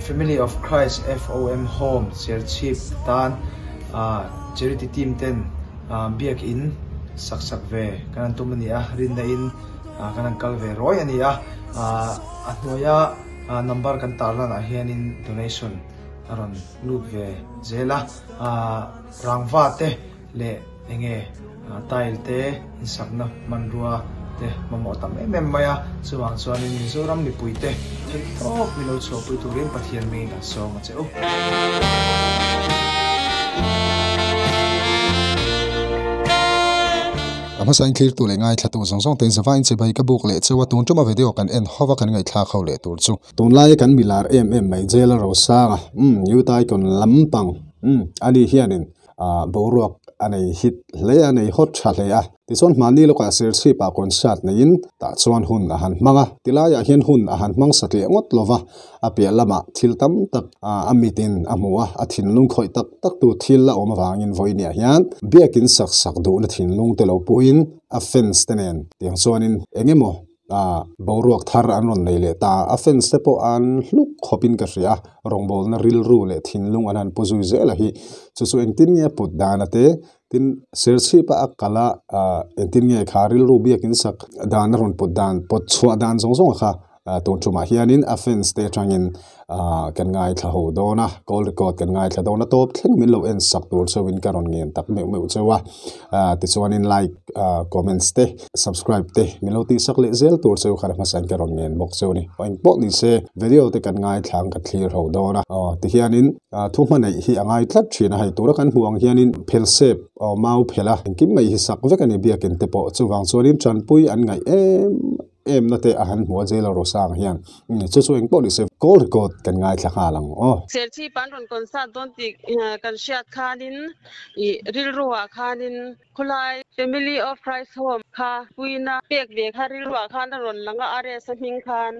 Family of Christ, FOM, Home, Serchhip tan Charity Team ten Biakin sak sak ve kan han tum a ni a, rinna in kan han kal ve rawi a ni a. A hnuaia number kan tarlan ah hianin donation a rawn lut ve zel a, rangva te leh enge tile te insakna hmanrua te mamawh tam em em mai a, chuvang chuanin Mizoram mipui te theihtawp mi lo chhuahpui turin Pathian mingin kan sawm a che u. A hmasain thlirtu leh ngaithlatu zawng zawng tein zavain chibai ka buk leh cheu a, tun tuma video kan en hova kan ngaihthlak ho leh tur chu. Tunlaia kan milar em em mai Jail a Rosanga, umm Youth Icon lampang, umm ani hianin ah boruak a nei hit hle a nei hawt tha hle a tichuan hmahni lawkah serchhip ah concert neiin tah chuan hun a han hmang a tilaiah hian hun a han hmang satliah ngawt lova a piah lamah thil tam tak ah a mitin a hmu a a thinlung khawih tak tak tu thil a awm avangin vawiiniah hian biakin sak sak duhna thinlung te lo puhin a fans te nen tiang chuanin eng emaw Ah boruak thar an rawn nei leh ta a, a fans te pawh an hluk khawpin ka hria a, rawngbawlna rilru leh thinlung an han pu zui zel a hi chu chu engtin nge put dan a te tin serchhip a a kal a ah engtin nge kha rilru biakin sak dan a rawn put dan pawt chhuah dan zawng zawng a kha ah tun tumah hianin a fans te atangin ah kan ngaithla ho dawn a call record kan ngaithla dawn a tawp thleng min lo en sak tur chauhin ka rawn ngen tak meuh meuh chauh a ah tichuanin like ah comments te subscribe te min lo tih sak leh zel tur chauh kha hmasain ka rawn ngen bawk chauh a ni eng pawh ni se video te kan ngaithla ang ka thlir ho dawn a aw tihianin ah thu hmaneih hi a ngai tlat thin a hei tura kan hmuh ang hianin phel sep aw mau phel a engkim mai hi sak vek a ni biakin te pawh chuvang chuanin tanpui an ngaih em em na te a han hmu a jail a Rosang hian chu chu engpawh ni se call record kan ngaithla nghal ang aw. Serchhip an rawn concert dawn tih kan hriat khanin ih rilru ah khanin khawlai Family of Christ Home kha puina pek ve kha rilru ah khan a rawn lang a RS a hming khan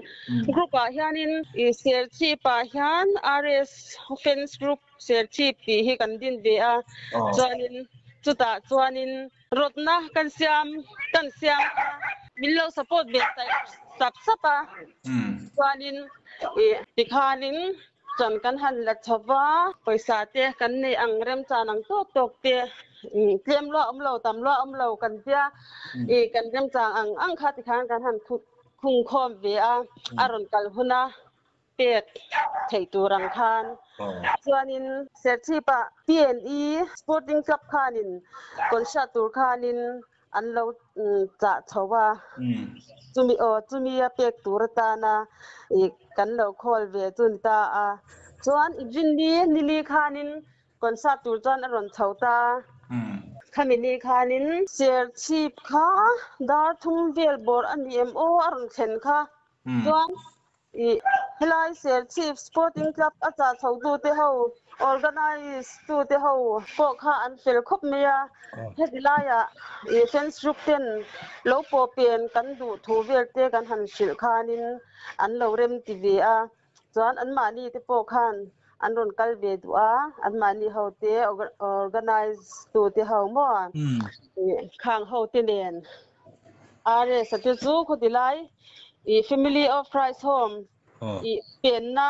group ah hianin ih Serchhip ah hian RS fans group Serchhip tih hi kan din ve a chuanin chutah chuanin Rawtna kan siam kan siam a, min lo support ve sap sap a, chuanin ih tikhanin chan kan han la chho va, pawisa te kan nei ang remchan ang tawk tawk te tlem lua awm lo tam lua awm lo kan tia ih kan remchang ang ang kha tikhan kan han khungkhawm ve a, a rawn kal hun a. pek theih tur ang khan. Chuanin Serchhip-ah PNE Sporting Club khanin concert tur khanin an lo chah chho a, chumi aw chumi a pek tur atana ih kan lo call ve chu ni ta a. Chuan Inrinni nili khanin concert tur chuan a rawn chho ta a. Khami ni khanin Serchhip kha dar thum vel bawrh a ni em aw a rawn thlen kha. Chuan Ih helai Serchhip Sporting Club a chah chho tute ho, organise tute ho pawh kha an fel khawp mai a, heti laiah ih fans group ten lo pawh pen kan duh thu vel te kan han hrilh khanin an lo rem ti ve a, chuan anmahni te pawh khan an rawn kal ve duh a, anmahni ho te organise tute ho maw ih khang ho te nen. RS a te chu khawti lai ih Family of Christ Home ih penna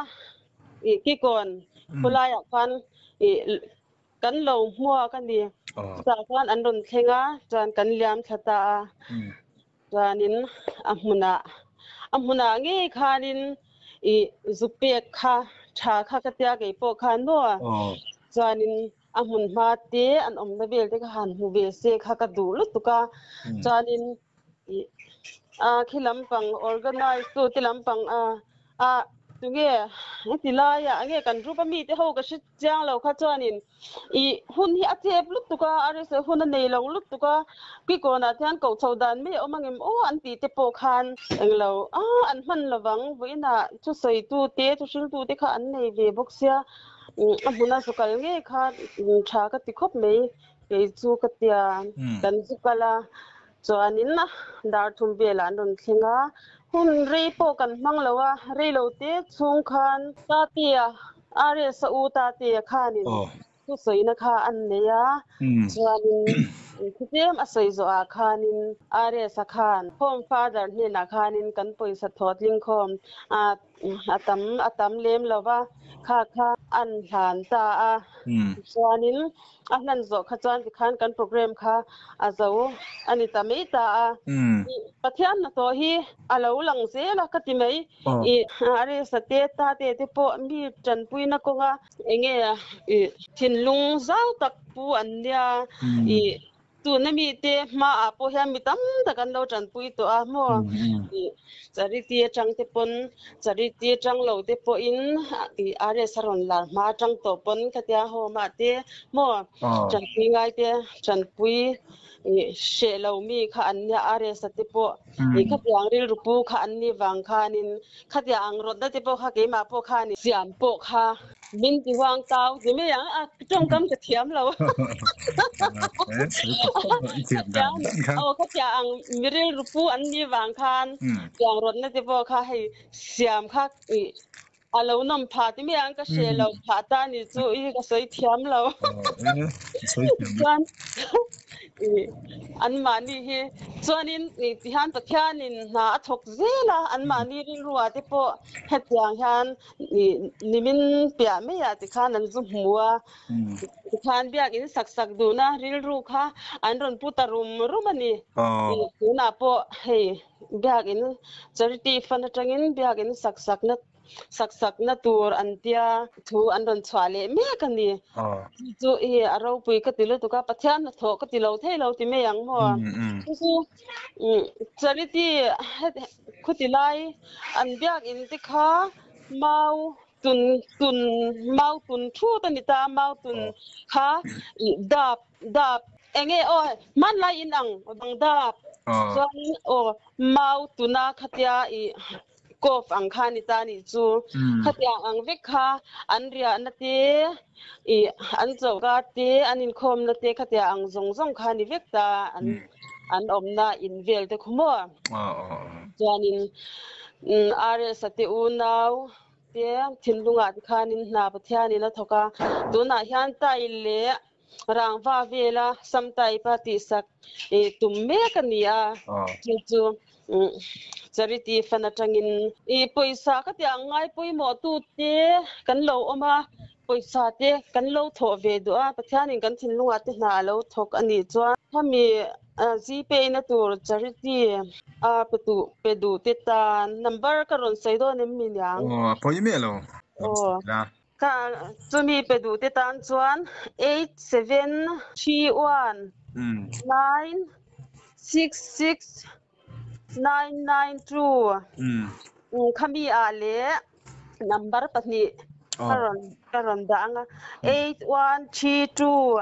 ih kikawn khawlaiah khan ih kan lo hmuak a ni. Chutah khan an rawn thleng a, chuan kan liam thla ta a. Chuanin a hmunah a hmunah ngei khanin ih zu pek kha tha kha ka tia kei pawh khan maw. Chuanin A hmun hma te an awmna vel te kha han hmu ve se kha ka duh lutuk a, chuanin ih a khi lampang organize tu te lampang a a tunge heti laiah enge kan group a mite ho ka hre chiang lo kha chuanin ih hun hi a chep lutuk a a resa hun a nei lo lutuk a kikawnah hian koh chho dan mai a awm angem aw an tih te pawh khan englo a an hman lovang vawiinah thusawi tu te thuhriltu te kha an nei ve bawk sia. A hmuna zu kal ngei kha tha ka ti khawp mai kei chu ka tia kan zu kal a chuanin dar thum velah an rawn thleng a hun rei pawh kan hmang lo a rei lo te chhung khan Tatia RS a u Tatia khanin thusawina kha an nei a chuanin. Tlem a sawi zawhah khanin RS-a khan Home Father hnenah khanin kan pawisa thawh tlingkhawm a a tam a tam lem lo va, kha kha an hlan ta a. Tichuanin a hlan zawh kha chuan tikhan kan program kha a zo a ni ta mai ta a. Pathian hnathawh hi a lo lang zel a ka ti mai. I RS-a te tate te pawh mi tanpuina kawnga Enge i thinlung zau tak pu an nia i tuna mite hmaah pawh hian mi tam tak an lo tanpui tawh a maw i charity atang te pawn charity atang lo te pawhin i RS a rawn lar hma atang tawh pawn khatia home ah te maw tanpui ngai te tanpui i hreh lo mi kha an nia RS a te pawh i khatiang rilru pu kha an ni vang khanin Khatia ang rawtna te pawh kha keimah pawh khan siam pawh kha min ti huang tau ti mai ang a tawngkam ka thiam lo. Aw khatia ang mi rilru pu an ni vang khan tiang rawtna te pawh kha hei siam kha i a lo nawm pha ti mai ang ka hre lo phah ta ni chu i ka sawi thiam lo. Chuan Anmahni hi chuanin tihian Pathianin hna a thawk zel a, anmahni rilruah te pawh hetiang hian nimin piah maiah tikhan an zu hmu a, tikhan biakin sak sak duhna rilru kha an rawn pu ta rum rum a ni. Tunah pawh hei biakin charity fund atangin biakin sak sakna sak sakna tur an tia thu an rawn chhuah leh mek a ni. Chu chu i a ropui ka ti lutuk a, Pathian hnathawh ka ti lo thei lo ti mai ang maw. Chu chu charity khuti lai an biakin te kha mau tun tun mau tun thut a ni ta, mau tun kha i dap dap enge aw hmanlai in ang bang dap chuan aw mau tuna khatia i Cove ang kha ni ta nih chu. Khatiang ang vek kha an riahna te, ih an choka te, an inkhawmna te khatiang ang zawng zawng kha ni vek ta an an awmna in vel te khu maw. Chuanin RS-a te unau te thinlungah te khanin hna Pathianin a thawk a, tunah hian tile leh rangva vela sam type a tihsak ih tum mek a ni a, chu chu charity fund atangin ih pawisa ka tih ang ngai pawimawh tu te kan lo awm a, pawisa te kan lo thawh ve duh a, Pathianin kan thinlungah te hna a lo thawk a nih chuan khami Gpay na tur charity a pe duh pe duh te tan number ka rawn sawi dawn em mi niang? Aw a pawi miah lo. Aw. Ka chumi pe duh te tan chuan 8 7 3 1 9 6 6 9 9 2 khami ah leh number pahnih ka rawn ka rawn dah ang a 8 1 3 2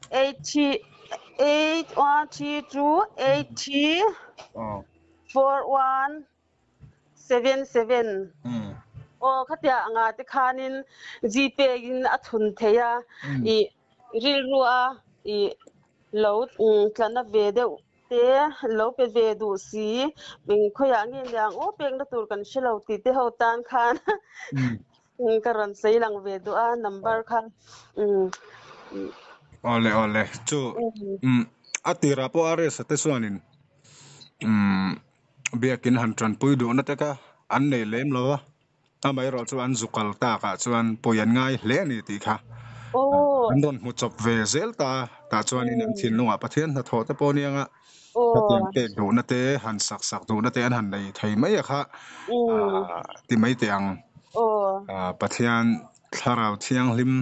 8 3 8 1 3 2 8 3 4 1 77 aw khatia anga te khanin Gpay in a thun thei a i rilru a i lo tlana ve deuh te lo pe ve duh si khawiah nge niang aw pekna tur kan hre lo tih te ho tan khan ka rawn sawi lang ve duh a number kha. Awle awle chu a tirah pawh a rest a te chuanin umm Biakin han tanpui duhna te kha an nei lem lo a, amaherawh chu an zu kal takah chuan pawi an ngai hle a ni tih kha an rawn hmu chawp ve zel ta a, tah chuanin an thinlungah Pathian hnathawh te pawh anianga khatiang pek duhna te han sak sak duhna te an han nei thei mai a kha ti mai teh ang. Pathian Thlarau Thianghlim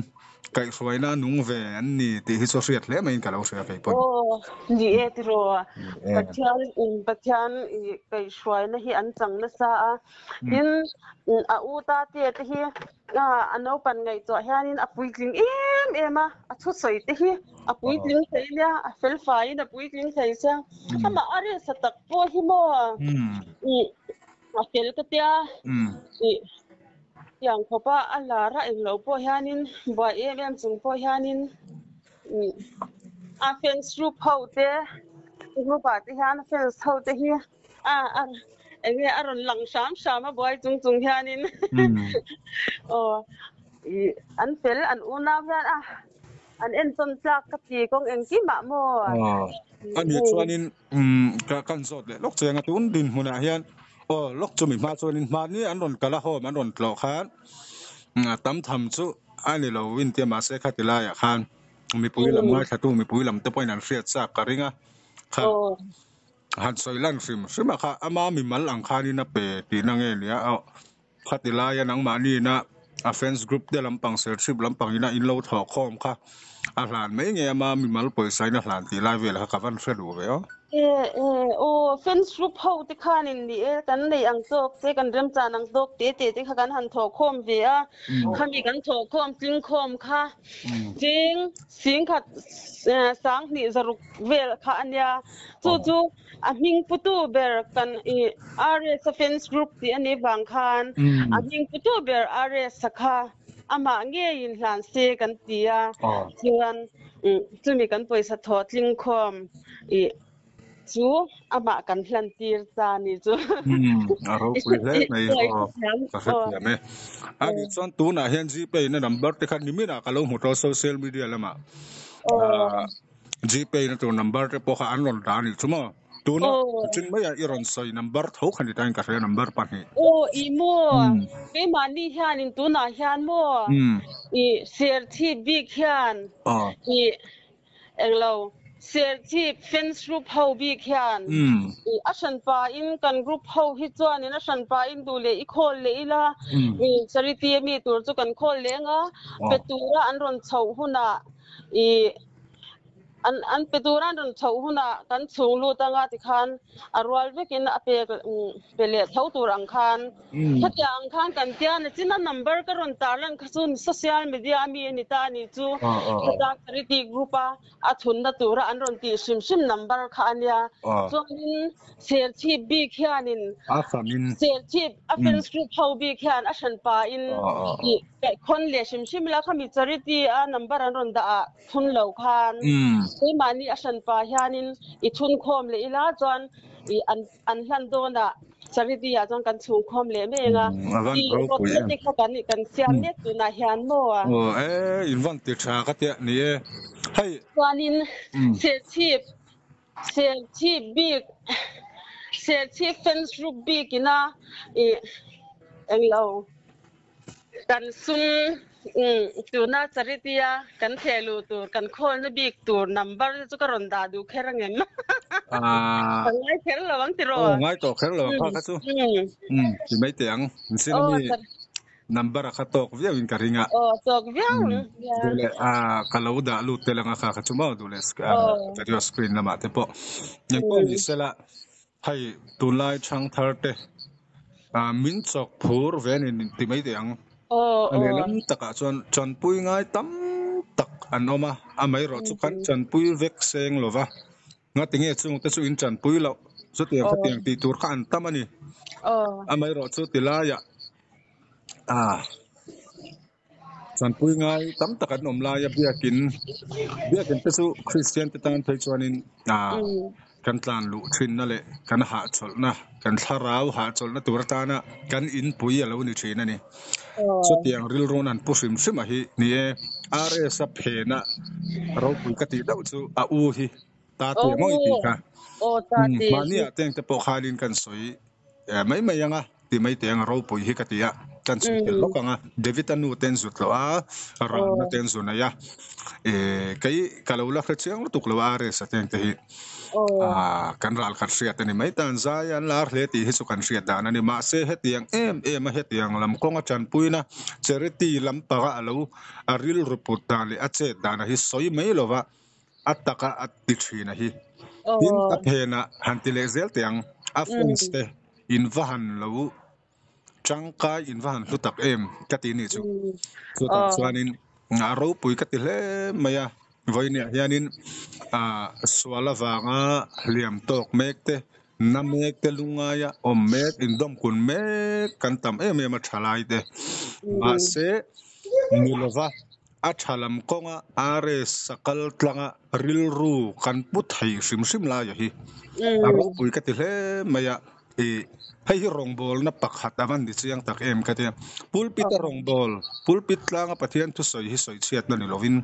kaihhruaina a nung ve an ni tih hi chu hriat hle maiin ka lo hria kei pawn. Aw, ni e tiraw. Pathian Pathian kaihhruaina hi an chang nasa a. Tin, a u ta te te hi a naupan ngaihtuah hianin a puitling em em a, a thusawi te hi a puitling thei nia, a felfaiin a puitling thei sia. Amah a resa tak pawh hi maw a fel ka tia. Tiang khawpa a lar a englo pawh hianin buai em em chung pawh hianin a fans group ho te group ah te hian fans ho te hi a a enge a rawn lang hram hram a buai chung chung hianin aw ih an fel an unau hian a. An entawn tlak ka ti kawng engkimah maw? A nih chuanin ka kan zawt leh lawk che anga tun dinhmunah hian aw lawk chumi hma chuanin hmahni an rawn kal a home an rawn tlawh khan tam tham chu a ni lo intia mahse khati laiah khan mipui lam ngaithlatu mipui lam te pawhin an hriat chak ka ring a kha han sawi lan hrim hrim a kha ama mimal ang khanin a pe tihna nge nia aw. Khati laia nangmahni ina a fans group te lampang Serchhip lampang ina in lo thawh khawm kha a hlan mai nge ama mimal pawisa in a hlan tih lai vel kha ka van hre duh ve aw. E e aw fans group ho te khanin ni e kan nei ang tawk te kan remchan ang tawk te te te kha kan han thawh khawm ve a khami kan thawh khawm tling khawm kha cheng singkhat sanghnih zaruk vel kha ania chu chu A hming putu ber kan i RS a fans group tih a nih vang khan a hming putu ber RS a kha amah ngeiin hlan se kan ti a, chuan chumi kan pawisa thawh tling khawm i chu amah kan hlan tir ta ni chu. A ropui hle mai aw, ka hrethiam e. A nih chuan tunah hian Gpay na number te kha niminah ka lo hmu tawh social media lamah. Gpay na tur number te pawh kha an rawn dah a nih chu maw? Tuna chin maiah i rawn sawi number tho kha ni tain ka hria number pahnih. Aw i maw? Keimahni hianin tunah hian maw i Serchhip bik hian i englo Serchhip fans group ho bik hian i a hranpa in kan group ho hi chuanin a hranpa in duh leh i khawl leh ila i charity a mi tur chu kan khawl leng a pe tura an rawn chhoh hunah i an an pe tur an rawn chhoh hunah kan chhung lut anga tikhan a rual vekin a pek pe leh tho tur ang khan khatiang ang khan kan tia ni chin a number ka rawn tar lan kha chu social media a mi a ni ta a nih chu khata charity group a a thunna tura an rawn tih hrim hrim number kha a nia chuanin Serchhip bik hianin Serchhip a fans group ho bik hian a hranpa in ih Kaihkhawn leh hrim hrim ila khami charity a number an rawn dah ah thun lo khan keimahni a hranpa hianin i thun khawm leh ila chuan i an an hlan dawn ah charity ah chuan kan chhung khawm leh mai ang a i rawtna te kha kan kan siam mek tunah hian maw a. Aw e in van ti tha ka tia ni e hei. Chuanin Serchhip Serchhip bik Serchhip fans group bik ina i englo. Kan sum tuna charity a kan theh luh tur kan khawlna bik tur number te chu ka rawn dah duh kher ang em? Ka ngai kher lo ang tiraw? Aw ngai tawh kher lo ang kha kha chu. Ti mai teh ang. Sin ami number a kha tawk viau in ka ring a. Aw tawk viau ang. Duh leh ka lo dah lut tel ang a kha kha chu maw duh leh video screen lamah te pawh. Engpawh ni sela Hei tunlai chhangthar te min chawk phur ve a ni ti mai teh ang. A lehlam takah chuan chanpui ngai tam tak an awm a, amaherawh chu kan chanpui vek seng lo va, ngatinge chungte chu in chanpui loh chutiang khatiang tih tur kha an tam a ni. Amaherawh chu tilaiah Chanpui ngai tam tak an awm lai a biakin biakin te chu Kristian te tan phei chuanin ah kan tlan luh thinna leh kan hahchawlhna kan thlarau hahchawlhna tur atana kan inpui a lo ni thin a ni. Chutiang rilrun an pu hrim hrim a hi ni e RS a phena ropui ka tih deuh chu a u hi ta tih ang awih tih kha mahni ah teng te pawh khanin kan sawi mai mai ang a ti mai teh ang a ropui hi ka ti a kan chhui tel lawk ang a David a nu ten zut loh a ralna ten zu nei a kei ka lo la hre chiang lutuk lo a RS a teng te hi kan ral khat hriat a ni mai tan zai an lar hle tih hi chu kan hriat dan a ni mahse hetiang em em a hetiang lam kawnga tanpuina charity lampanga a lo a rilru put dan leh a chet dan a hi sawi mai lova A taka a ti thin a hi. Tin a phenah han ti leh zel teh ang. A fans te in va han lo tangkai in va han hlu tak em ka ti nih chu. Chutah chuanin a ropui ka ti hle mai a. Vawinia hianin sual avanga hliam tawk mek te, na mek te lungaia awm mek, indawmkun mek kan tam em em a thalai te. Mahse ni lova A tha lam kawnga RS a kal tlanga rilru kan pu thei hrim hrim laia hi a ropui ka ti hle mai a. I hei hi rawngbawlna pakhat a van ni chiang tak em ka tia. Pulpit a rawngbâwl, pulpit tlanga Pathian thusawi hi sawi chhiatna ni lovin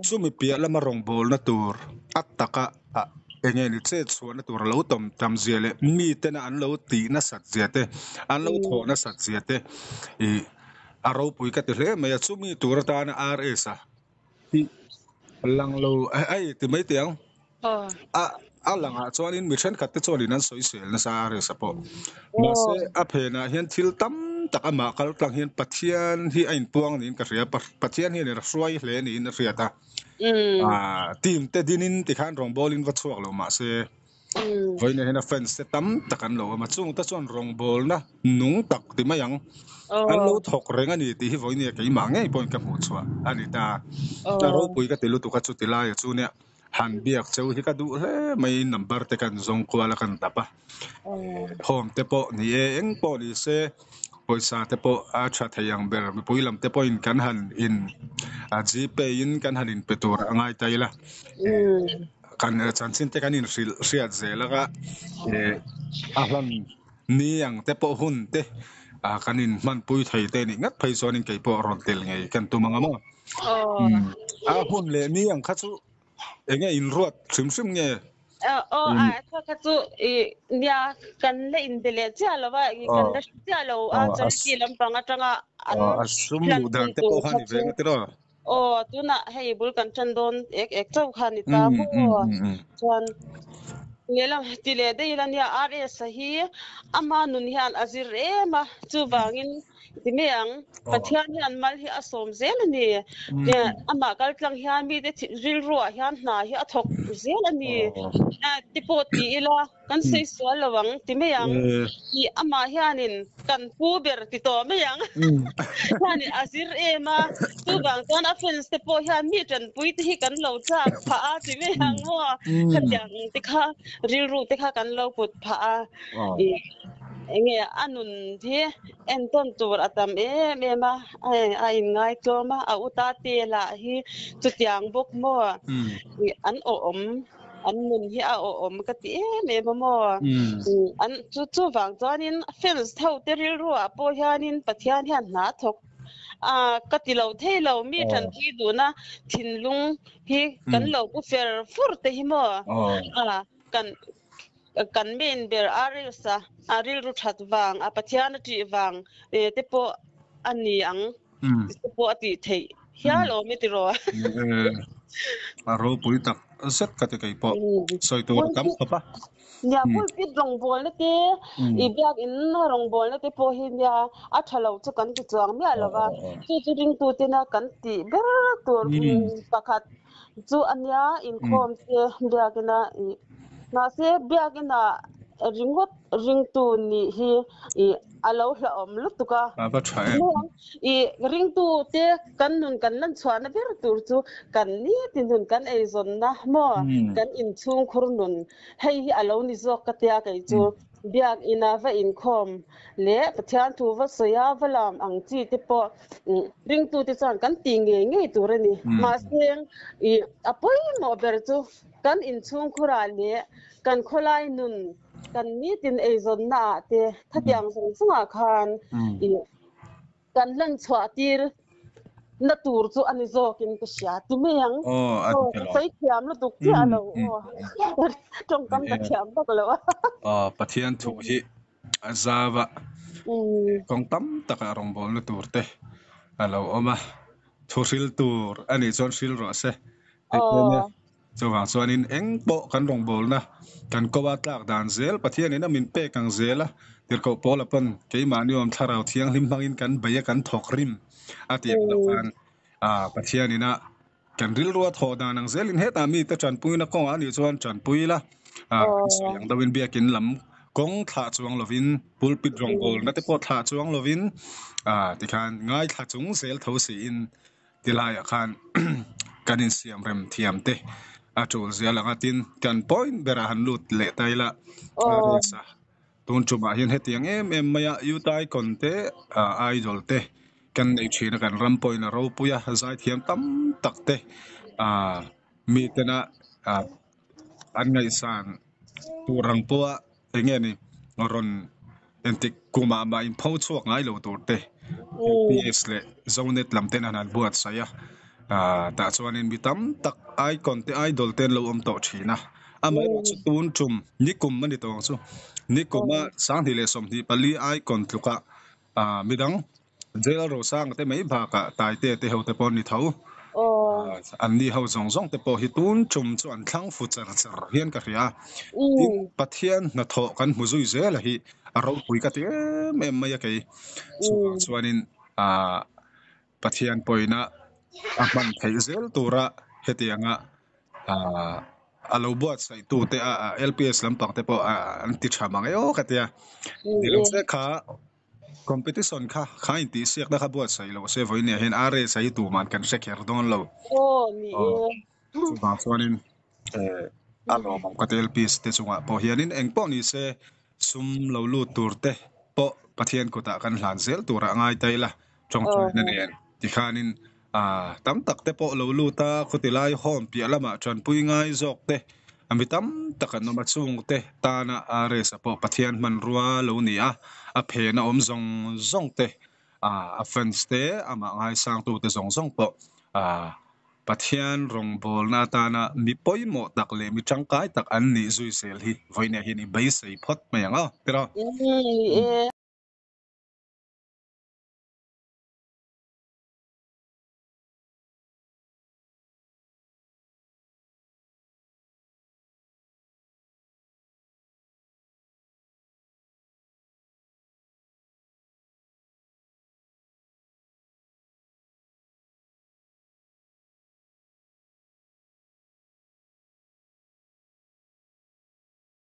chumi piah lama rawngbawlna tur a taka eng nge ni chet chhuahna tur a lo tawm tam zia leh mitena an lo tih nasat zia te, an lo thawh nasat zia te i a ropui ka ti hle mai a. Chumi tur atana RS a hi lang lo hei ti mai teh ang. A a langah chuanin mi thenkhat te chuanin an sawisel nasa a resa pawh. Mahse a phenah hian thil tam tak amah kal tlang hian Pathian hi a inpuang niin ka hria Pathian hian a hruai hle niin a hriat a. Ah team te dinin tikhan rawngbâwl in va chhuak lo mahse vawiinah hian a fans te tam tak an lo awm a chung te chuan rawngbâwlna nung tak ti mai ang an lo thawk reng a ni tih hi vawiin keimah ngei pawhin ka hmuh chhuah a ni ta. A ropui ka ti lutuk a chuti laia chu nia. Han biak cheu hi ka duh hle mai number te kan zawng kual a kan dap a home te pawh ni e eng pawh ni se pawisa te pawh a tha thei ang ber mipui lam te pawhin kan han in a gpay in kan han in pe tur a ngai ta ila kan chanchin te kan in hrilh hriat zel anga a hlan ni ang te pawh hun te ah kan in hmanpui thei te nih ngat phei chuan in kei pawh rawn tel ngei kan tum ang a maw. A hun leh ni ang kha chu eng nge in ruat hrim hrim nge? Aw a kha kha chu i nia kan la in be leh chiah lo va kan la hre chiah lo a charity lampang atanga an a sum luh dan te pawh kha ni ve nga tiraw? Aw tunah hei bul kan tan dawn ek ek chauh kha ni ta maw chuan lehlam ti leh daih ila nia RS a hi ama nun hian a zir em a chuvangin Ti mai ang, Pathian hian mal hi a sawm zel a ni. Amah kal tlang hian mite rilruah hian hna hi a thawk zel a ni. Ti pawh ti ila kan sawi sual lo ang ti mai ang. Tih amah hianin kan pu ber ti tawh mai ang. Hianin a zir em a, chuvang chuan a fans te pawh hian mi tanpui te hi kan lo chak phah a ti mai ang maw. Khatiang te kha rilru te kha kan lo put phah a. Enge a nun hi entawn tur a tam em em a, a inngaitawm a, a uta te lah hi chutiang bawk maw an awhawm, an nun hi a awhawm ka ti em em a maw. An chu chuvang chuanin fans ho te rilruah pawh hianin Pathian hian hna thawk a ka ti lo thei lo, mi tanpui duhna thinlung hi kan lo pu fer fur te hi maw kan Kan main ber a rilsa a rilru that vang a Pathian a tih vang te pawh a ni ang te pawh a tih theih hial awm i tiraw. A ropui tak zet ka ti kei pawh sawi tur a tam khawp a. Nia pulpit rawngbawlna te i biakin rawngbawlna te pawh hi nia a tha lo chu kan ti chuang miah lo va, chu chu ringtutena kan tih ber tur pakhat Chu a nia inkhawm te biakina ih mahse biakina ringawt ringtu nih hi ih a lo hlauhawm lutuk a. A va tha em. Ih ringtu te kan nun kan lan chhuahna ber tur chu kan nitin nun kan eizawnna maw kan inchhungkhur nun hei hi a lo ni zawk ka tia kei chu. Biakina va inkhawm leh Pathian thu va sawi a va lam ang chi te pawh Ringtute chuan kan tih ngei ngei tur a ni. Mahse, ih a pawimawh ber chu kan inchhungkhurah leh kan khawlai nun, kan nitin eizawnnaah te khatiang zawng zawngah khan ih kan lan chhuah tir na tur chu a ni zawkin ka hria ti mai ang. Aw, ka sawi thiam lutuk chiah lo aw. Tawngkam ka thiam vak lo a. Aw, Pathian thu hi a zau a, kawng tam takah rawngbawlna tur te a lo awm a, thu hril tur a nih chuan hril rawh se tih te nia. Chuvang chuanin eng pawh kan rawngbawlna kan ko a tlak dan zel Pathianin a min pek ang zel a, tirhkoh Paula pawn keimahni awm thlarau thianghlim hmangin kan bei a kan thawk rim a tih ang loh khan Pathianin a Kan rilrua thawh dan ang zelin hetah mite tanpuina kawngah anih chuan tanpui ila, kan sawi ang deuhin biakin lam kawng thlah chuang lovin pulpit rawngbawlna te pawh thlah chuang lovin tikhan ngaithla chung zel tho siin tilaiah khan kan insiam rem thiam te a tul zel ang a, tin kan point berah han lut leh ta ila RS-a tun tumah hian hetiang em em maia Youth Icon te Idol te Kan nei thin a, kan ram pawhin a ropui a, zaithiam tam tak te ah mitena ah an ngaihsan tur ang pawha eng nge ni rawn engtik kumah mah in pho chhuak ngai lo tur te LPS leh Zonet lam ten an han buatsaih a, ah tah chuanin mi tam tak icon te idol te an lo awm tawh thin a, amaherawhchu tun tum nikum a ni tawh ang chu, nikuma 2024 icon tluka ah midang Jail Rosanga te mai bakah Taite te ho te pawh an ni tho. An ni ho zawng zawng te pawh hi tun tum chu an thlang fu char char hian ka hria. Tin, Pathian hnathawh kan hmu zui zel a hi a ropui ka ti em em mai a kei. Chuvang chuanin ah Pathian pawina a hman theih zel tura hetianga ah a lo buatsaih tu te a LPS lampang te pawh an ti tha mang e aw ka tia. Ni lo se kha Competition kha kha intihsiakna kha buatsaih loh se vawiin ah hian RS a hi tuman kan hre kher dawn lo. Aw ni e. Chuvang chuanin eh a lawmawm ka tel piece te chungah pawh hianin eng pawh ni se sum lo lut tur te pawh Pathian kutah kan hlan zel turah ngai ta ila tawngtaina nen tikhanin ah tam tak te pawh lo lut a khuti lai home piah lamah tanpui ngai zawk te mi tam tak an awm a chung te tana RS a pawh Pathian hmanrua lo ni a a phena awm zawng zawng te ah a fans te amah ngaisang tu te zawng zawng pawh ah Pathian rawngbawlna atana mi pawimawh tak leh mi tangkai tak an nih zui zel hi vawiinah hian i beisei phawt mai ang aw tiraw. Ni e.